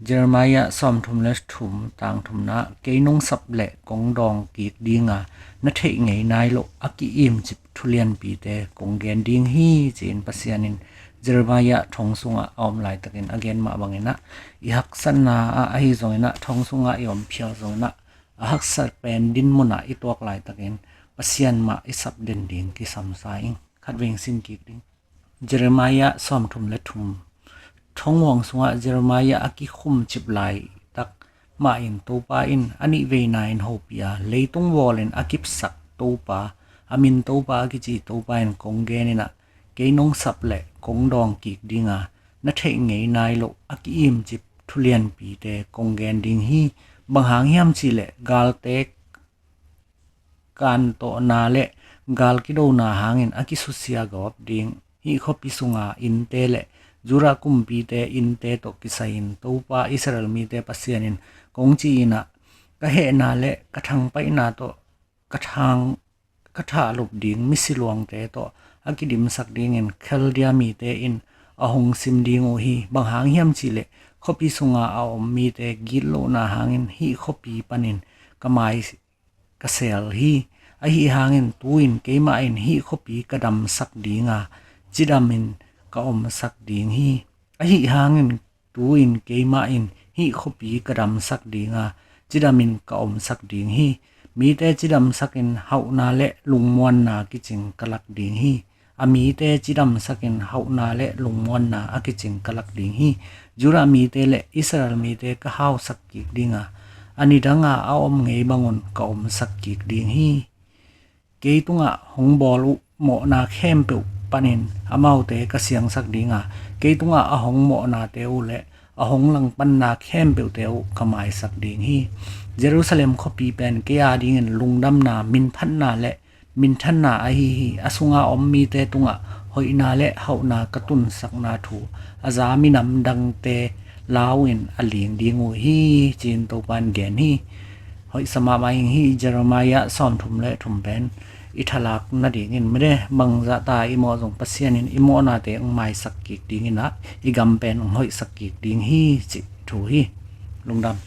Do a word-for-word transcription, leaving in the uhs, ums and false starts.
Jeremiah sawmthum le thum, tang thumna: Kei nong sap le kong dawng kik dinga, na theih ngei nai loh a ki-imcip thulianpite kong gen ding hi, ci-in Pasian in Jeremiah thong sungah a om laitakin a gen mah bangin ah, i haksatna ah ahi zongin ah, thong sungah i om phial zongin ah, a haksa pen dinmun ah i tuak laitakin Pasian mah i sap den ding kisam sa ing. Khatvei sim kik ding. Jeremiah sawmthum le thum. Thonghuang sungah Jeremiah a kikhumcip laitak mah in Topa in a nihveina in hopih a, leitung vawlin a kipsak Topa, a min Topa a kici Topa in kong gen in ah, kei nong sap le kong dawng kik dinga, na theih ngei nai loh a ki-imcip thulianpite kong gen ding hi. Bang hang hiam cihleh, galte kantawhna le gal kidona hangin a kisusia gawp ding hih khuapi sunga innte le Judah kumpite innte tawh kisai-in Topa Israel mite Pasian in kong ci in ah, ka hehna le ka thangpaihna tawh ka thang, ka thahlup ding misiluangte tawh a kidimsak dingin Khaldia mite in a hong sim ding uh hi. Bang hang hiam cihleh, khuapi sunga a om mite gitlohna hangin hih khuapi panin ka mai ka sel hi. Ahi hangin tu-in keimah in hih khuapi ka damsak dinga, cidamin ka omsak ding hi. Ahi hangin tu-in keimah in hih khuapi ka damsak dinga, cidamin ka omsak ding hi. Mite cidamsakin hauhna le lungmuanna kicing ka lak ding hi. A mite cidamsakin hauhna le lungmuanna a kicing ka lak ding hi. Judah mite le Israel mite ka hausak kik dinga, a nidanga a om ngei bangun ka omsak kik ding hi. Kei tungah hong bawl uh mawhna khempeuh panin amaute ka siangsak dinga, kei tungah a hong mawhnate uh le a hong langpanna khempeuhte uh ka maisak ding hi. Jerusalem khuapi pen kei adingin lungdamna, minphatna le minthanna ahi hi. A sunga om mite tungah hoihna le hauhna ka tunsakna thu a za minam dangte lau-in a ling ding uh hi, ci-in Topa in gen hi. Hoihsa mahmah ing hi. Jeremiah sawmthum le thum pen i thalak nadingin mede bangzahta i mawh zong Pasian in i mawhnate hong maisak kik dingin ah, i gam pen hong hoihsak kik ding hi, cih thu hi. Lungdam.